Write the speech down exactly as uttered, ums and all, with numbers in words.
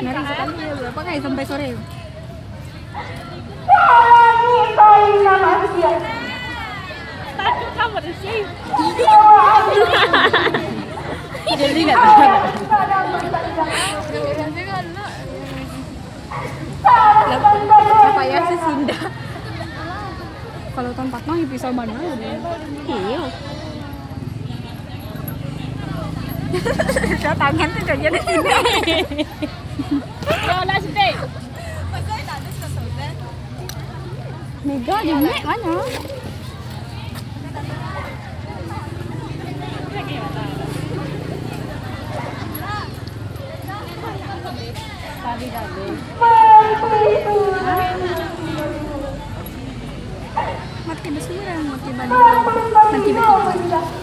Nari sekali ya, berapa kali sampai sore? Jadi nggak tahu. Lah payah sih sinda. Kalau tahun patang ya pisau mana? Iya. Tangan tu jadi di sini. Mega di mek mana? Mati bersuara, mati balik, mati bersuara.